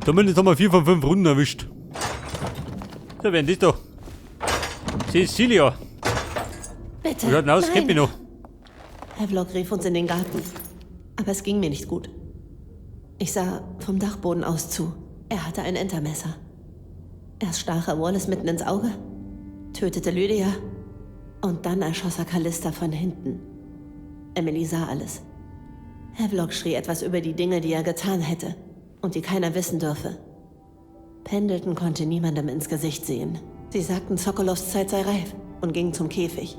Zumindest haben wir 4 von 5 Runden erwischt. So, wer ist das da? Cecilia. Bitte. Wie schaut denn aus? Kennt mich noch. Havelock rief uns in den Garten. Aber es ging mir nicht gut. Ich sah vom Dachboden aus zu. Er hatte ein Entermesser. Erst stach er Wallace mitten ins Auge, tötete Lydia und dann erschoss er Callista von hinten. Emily sah alles. Havelock schrie etwas über die Dinge, die er getan hätte und die keiner wissen dürfe. Pendleton konnte niemandem ins Gesicht sehen. Sie sagten, Sokolovs Zeit sei reif und gingen zum Käfig.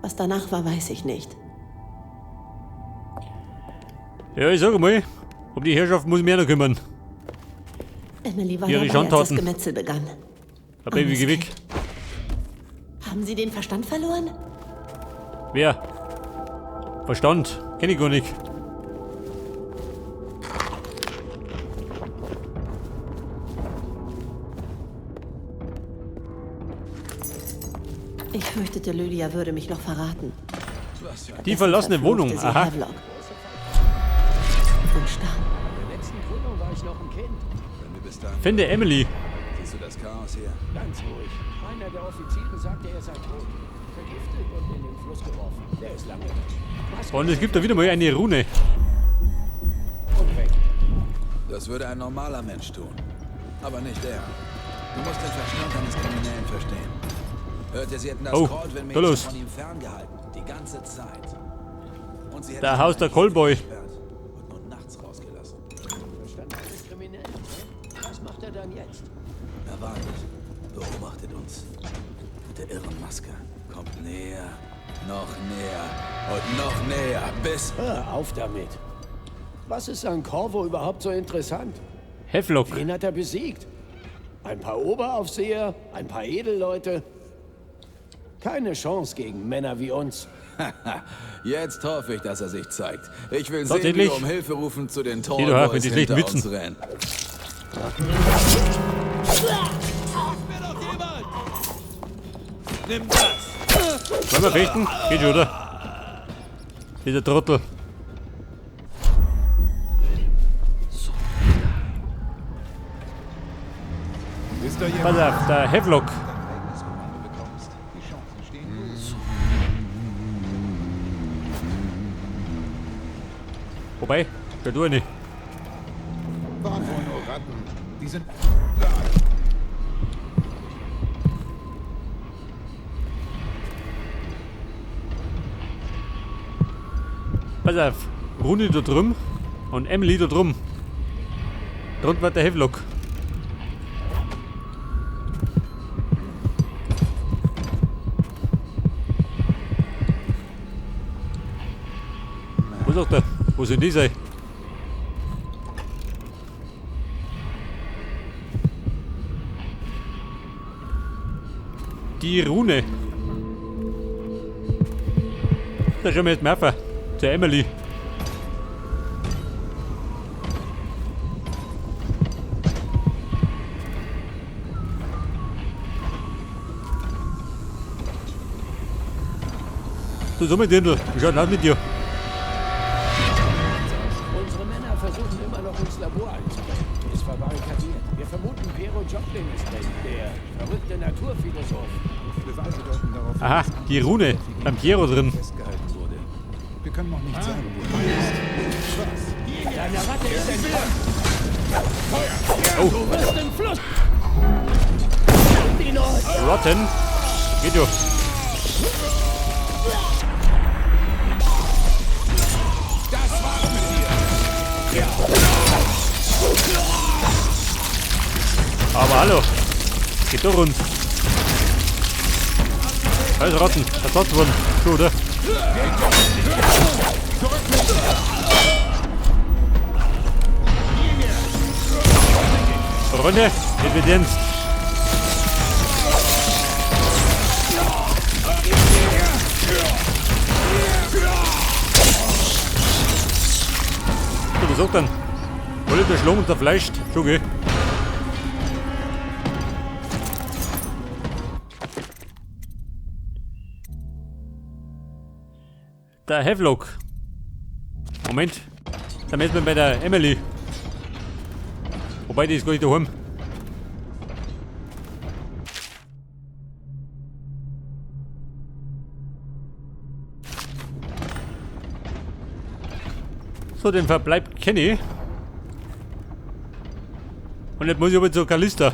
Was danach war, weiß ich nicht. Ja, ich sag mal, um die Herrschaft muss ich mich auch noch kümmern. Emily war Ihre dabei, als das Schandtaten. Gemetzel begann. Der Baby, Armes geh weg. Kind. Haben Sie den Verstand verloren? Wer? Verstand? Kenn ich gar nicht. Ich fürchtete, Lydia würde mich noch verraten. Die verlassene Verfluchte Wohnung, sie aha. Havelock. Und starb. Bei der letzten Krönung war ich noch ein Kind. Wenn du bis dahin Finde Emily. Siehst du das Chaos hier? Ganz ruhig. Einer der Offiziere sagte, er sei tot. Vergiftet und in den Fluss geworfen. Der ist lange weg. Maske Und es gibt da wieder mal eine Rune. und weg. Das würde ein normaler Mensch tun. Aber nicht er. Du musst den Verstand eines Kriminellen verstehen. Hörte, sie hätten das Oh, da Caldwin-Mädchen los. von ihm ferngehalten. Die ganze Zeit. Und sie hätten Da ihn haust der in einen Käfig Callboy. gesperrt und nur nachts rausgelassen. Verstand eines Kriminellen, ne? Was macht er dann jetzt? Er wartet, beobachtet uns. Mit der irren Maske. Kommt näher, noch näher und noch näher, bis... Hör auf damit. Was ist an Corvo überhaupt so interessant? Havelock. Wen hat er besiegt? Ein paar Oberaufseher? Ein paar Edelleute? Keine Chance gegen Männer wie uns. Jetzt hoffe ich, dass er sich zeigt. Ich will sehen, wie Tatsächlich. du um Hilfe rufen zu den Geh doch auf Tallboys mit den schlechten hinter Witzen. uns rennen. Nimm das! Wollen wir fechten? Geht schon, oder? Dieser Trottel. Ist da jemand? Pass auf, der Havelock. Dein eigenes Kommando bekommst. Die Chancen stehen gut. Wobei, schau du eine. Waren wohl nur Ratten. Die sind. Pass auf, Rune da drüben und Emily da drüben. Drunten war der Havelock. Wo sagt er? Wo sind die sein? Die Rune. Da schauen wir jetzt mal auf. Zur Emily. Du Sommerdirndl, wie schaut denn aus mit dir? Unsere Männer versuchen immer noch ins Labor einzubrechen. Ist verbarrikadiert. Wir vermuten, Piero Joplin ist drin, der verrückte Naturphilosoph. Beweise deuten darauf hin, Aha, dass die Rune. Beim Piero drin. festgehalten wurde. Wir können noch nicht sagen, wo er ist. Deine Ratte ist entkommen. Oh. Du wirst im Fluss. Die Neu. Rotten. Geht ja. Das war's mit dir! Aber hallo. Geht doch rund. Alles Ratten. Ersatz worden. So, oder? Freunde, jetzt wird ernst. So, was sagt dann? Alle der Schlong und zerfleischt. Schon, gell? Der Havelock. Moment. Da müssen wir bei der Emily. Wobei, die ist gar nicht daheim. So, den Verbleib kenne ich. Und jetzt muss ich aber zur Callista.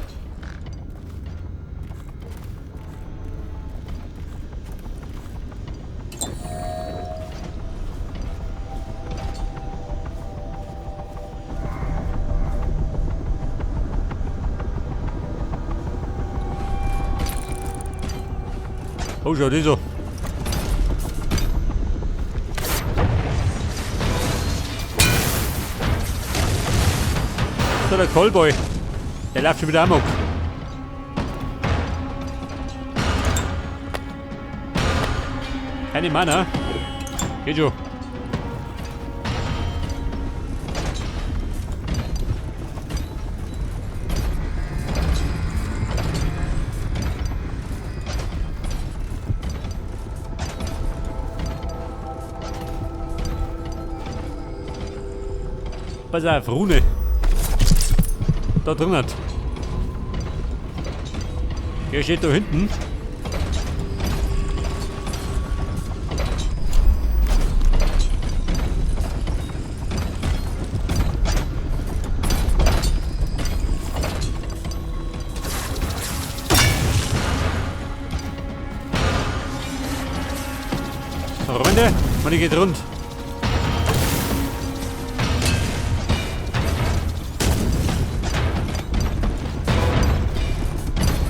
Oh, schau, das so. So, der Callboy. Der läuft schon wieder amok. Keine Mana. Geht schon. Pass auf, Rune. Da drin hat. Der steht da hinten. Runde, man, die geht rund.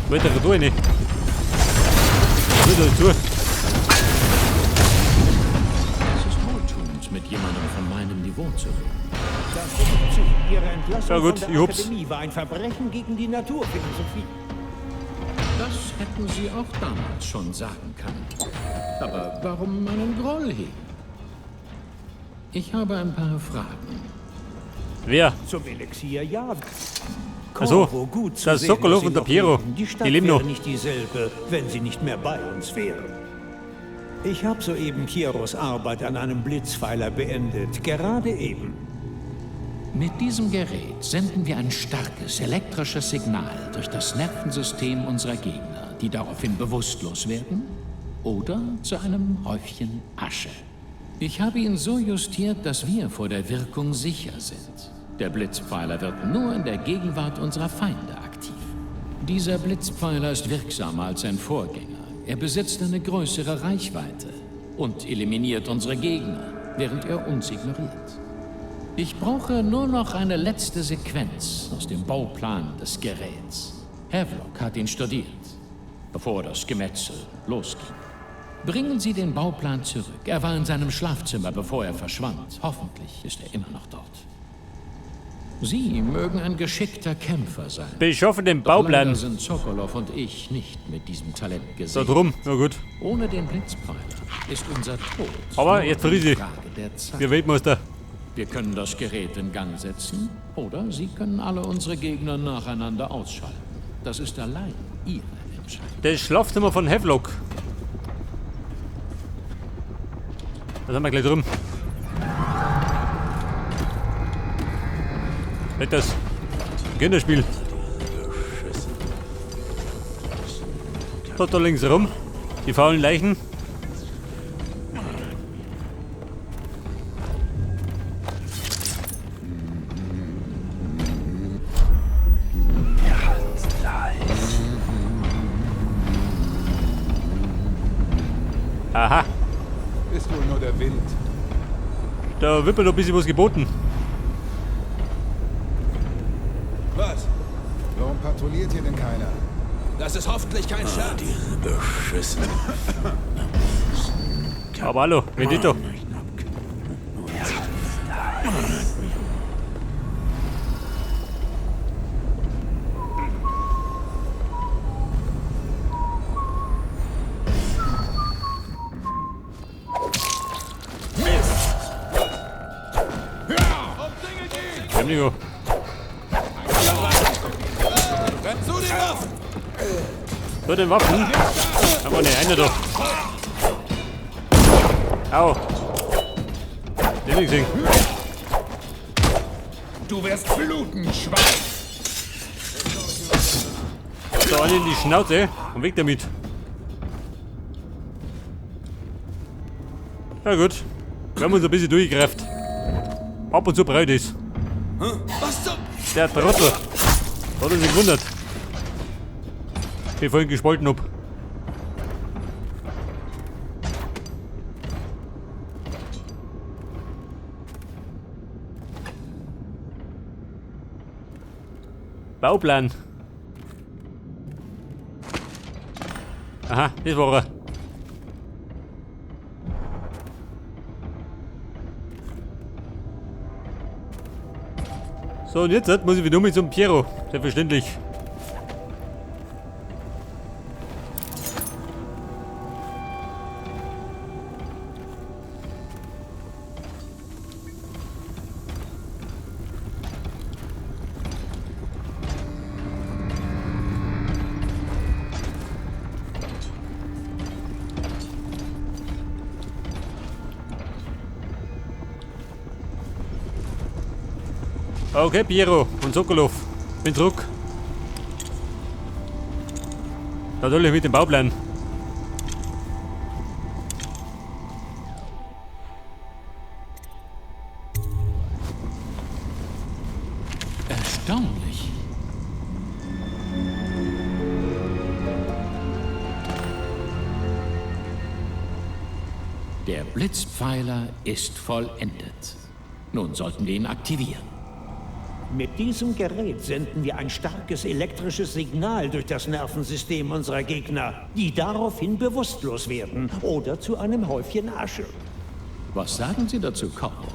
Weiter durch nicht. Wieder zu. Es ist wohltuend, mit jemandem von meinem Niveau zu reden. Das zu. Ihre Entlassung Ja gut, von der ich hab's. Akademie war ein Verbrechen gegen die Naturphilosophie. Das hätten Sie auch damals schon sagen können. Aber warum meinen Groll hegen? Ich habe ein paar Fragen. Wer? Zum Elixier, ja. Also, Corvo, gut zu der sehen, Sokolov dass Sie und der noch Piero, leben. Die Stadt die leben noch. wäre nicht dieselbe, wenn sie nicht mehr bei uns wären. Ich habe soeben Pieros Arbeit an einem Blitzpfeiler beendet. Gerade eben. Mit diesem Gerät senden wir ein starkes elektrisches Signal durch das Nervensystem unserer Gegner, die daraufhin bewusstlos werden oder zu einem Häufchen Asche. Ich habe ihn so justiert, dass wir vor der Wirkung sicher sind. Der Blitzpfeiler wird nur in der Gegenwart unserer Feinde aktiv. Dieser Blitzpfeiler ist wirksamer als sein Vorgänger. Er besitzt eine größere Reichweite und eliminiert unsere Gegner, während er uns ignoriert. Ich brauche nur noch eine letzte Sequenz aus dem Bauplan des Geräts. Havelock hat ihn studiert, bevor das Gemetzel losging. Bringen Sie den Bauplan zurück. Er war in seinem Schlafzimmer, bevor er verschwand. Hoffentlich ist er immer noch dort. Sie mögen ein geschickter Kämpfer sein. Beschaffen den Doch leider Bauplan. sind Sokolov und ich nicht mit diesem Talent Da gesegnet. drum, na gut. Ohne den Blitzpfeiler ist unser Tod Aber nur jetzt eine verriss ich. Frage der Zeit. Wir Weltmeister. Wir können das Gerät in Gang setzen oder Sie können alle unsere Gegner nacheinander ausschalten. Das ist allein Ihre Entscheidung. Das Schlafzimmer von Havelock. Da sind wir gleich drin. Das Kinderspiel. Dort da links rum. Die faulen Leichen. Aha. Ist wohl nur der Wind. Da wird mir doch ein bisschen was geboten. Was? Warum patrouilliert hier denn keiner? Das ist hoffentlich kein Scherz. Diese Beschissen. Aber hallo, Vendito. Entschuldigung. Zu den Waffen! Zu den Waffen. Aber ne, einer doch. Au. Den nicht gesehen. Du wirst bluten, Schwein! Da alle in die Schnauze und weg damit. Na gut. Wir haben uns ein bisschen durchgekräft. Ab und zu braucht es. Was zum... Der Trottel. Hat er sich gewundert. Ich vorhin gespalten hab. Bauplan. Aha, das war er. So, und jetzt muss ich wieder mit zum Piero. Selbstverständlich. Okay, Piero und Sokolov. Bin zurück. Natürlich mit dem Bauplan. Erstaunlich. Der Blitzpfeiler ist vollendet. Nun sollten wir ihn aktivieren. Mit diesem Gerät senden wir ein starkes elektrisches Signal durch das Nervensystem unserer Gegner, die daraufhin bewusstlos werden oder zu einem Häufchen Asche. Was sagen Sie dazu, Corvo?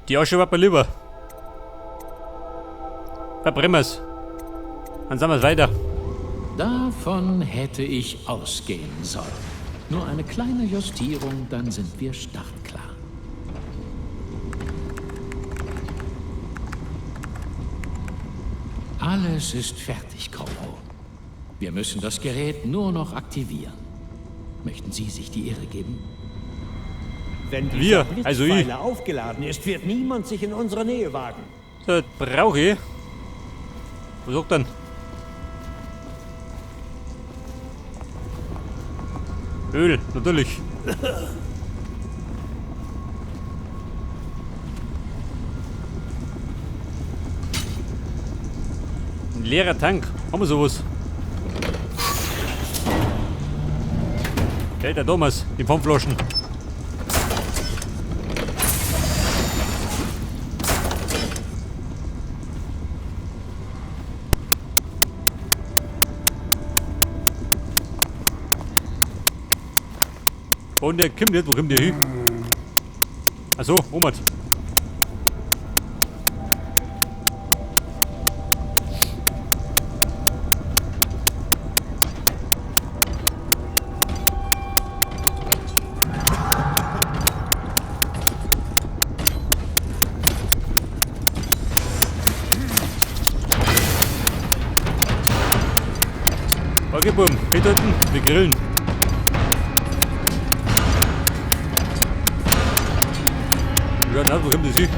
Die Asche war mir lieber. Verbrennen wir's. Dann sind wir's weiter. Davon hätte ich ausgehen sollen. Nur eine kleine Justierung, dann sind wir startklar. Alles ist fertig, Corvo. Wir müssen das Gerät nur noch aktivieren. Möchten Sie sich die Ehre geben? Wenn Wir, dieser also ich. Blitzpfeiler aufgeladen ist, wird niemand sich in unsere Nähe wagen. So, das brauche ich. Was sagt denn? Öl, natürlich. Ein leerer Tank. Haben wir sowas? Okay, der Thomas, die Pfandflaschen. Und der kommt jetzt, wo kommt der hin? Achso, Moment. Okay, Buben, hinhalten, wir grillen. Ja, na, wo kommt das hin?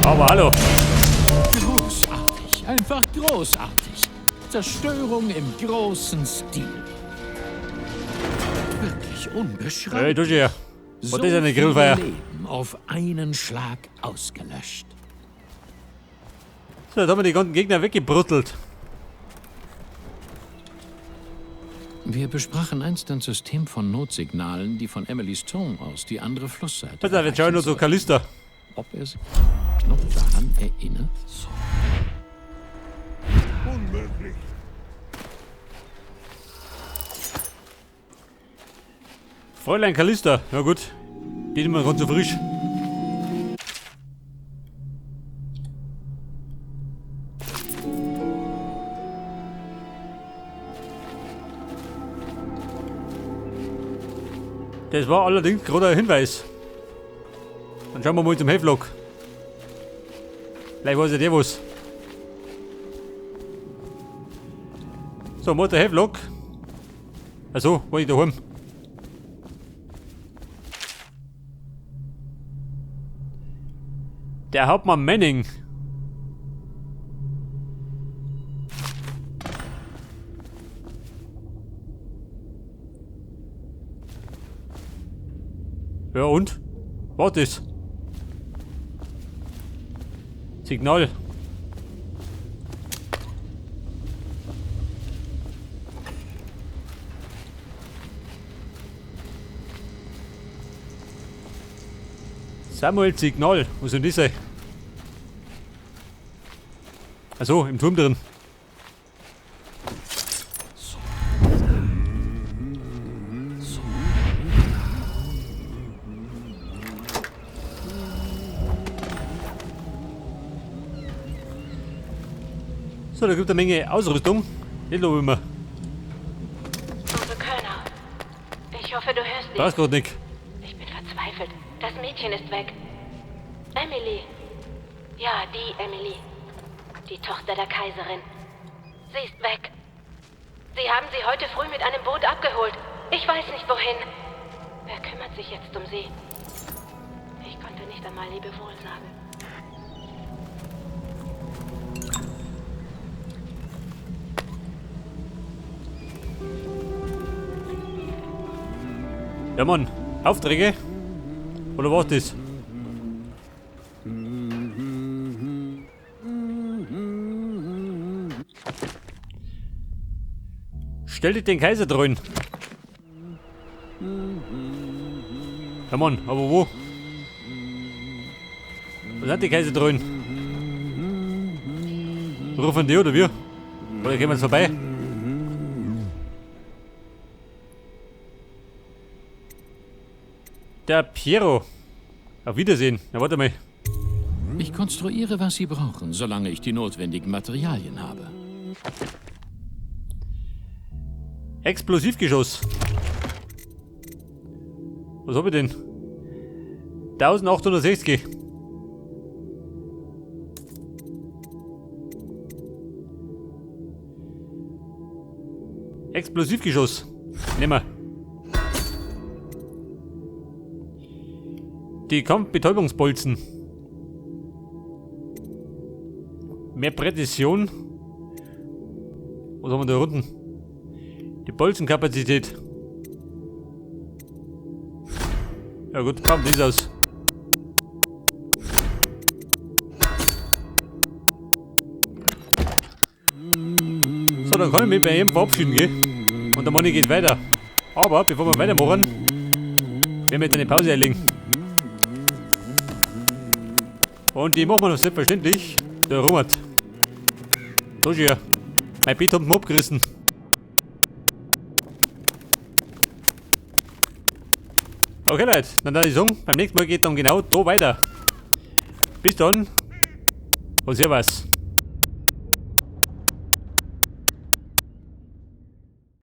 Aber hallo. Großartig, einfach großartig. Zerstörung im großen Stil. Wirklich unbeschreiblich. Hey, du hier. So Was ist eine viele Grillfeier? Leben auf einen Schlag ausgelöscht. So, jetzt haben wir die ganzen Gegner weggebruttelt. Wir besprachen einst ein System von Notsignalen, die von Emilys Turm aus die andere Flussseite Pass auf, jetzt schau ich noch erreichen so Kalista. sollten. Ob er sich noch daran erinnert? Unmöglich. Fräulein Kalista, ja gut. Die sind mir gerade so frisch. Das war allerdings gerade ein Hinweis. Dann schauen wir mal zum Havelock. Vielleicht weiß ja der was. So, Mutter Havelock. Also, war ich daheim. Der Hauptmann Manning. Ja und? Was ist? Signal. Samuel Signal. Wo sind diese? Achso, im Turm drin. So, da gibt es eine Menge Ausrüstung. Das lobe ich mir. Onkel Körner, ich hoffe, du hörst mich. Passt grad nicht. Ich bin verzweifelt. Das Mädchen ist weg. Emily. Ja, die Emily. Die Tochter der Kaiserin. Sie ist weg. Sie haben sie heute früh mit einem Boot abgeholt. Ich weiß nicht wohin. Wer kümmert sich jetzt um sie? Ich konnte nicht einmal Lebewohl sagen. Ja Mann, Aufträge? Oder was ist das? Stell dich den Kaiser drin. Ja Mann, aber wo? Wo sind die Kaiser drin? Rufen die oder wir? Oder gehen wir jetzt vorbei? Der Piero. Auf Wiedersehen. Na, warte mal. Ich konstruiere, was Sie brauchen, solange ich die notwendigen Materialien habe. Explosivgeschoss. Was hab ich denn? 1860. Explosivgeschoss. Nehmen wir. Die Kampfbetäubungsbolzen. Mehr Präzision. Was haben wir da unten? Die Bolzenkapazität. Ja gut, kommt das aus. So, dann kann ich mich bei jedem verabschieden, gell? Und der Manni geht weiter. Aber bevor wir weitermachen, werden wir jetzt eine Pause einlegen. Und die machen wir noch selbstverständlich. Der Robert. Da ist er. Mein Bett hat ihn abgerissen. Okay Leute, dann würde ich sagen, beim nächsten Mal geht dann genau da weiter. Bis dann und servus.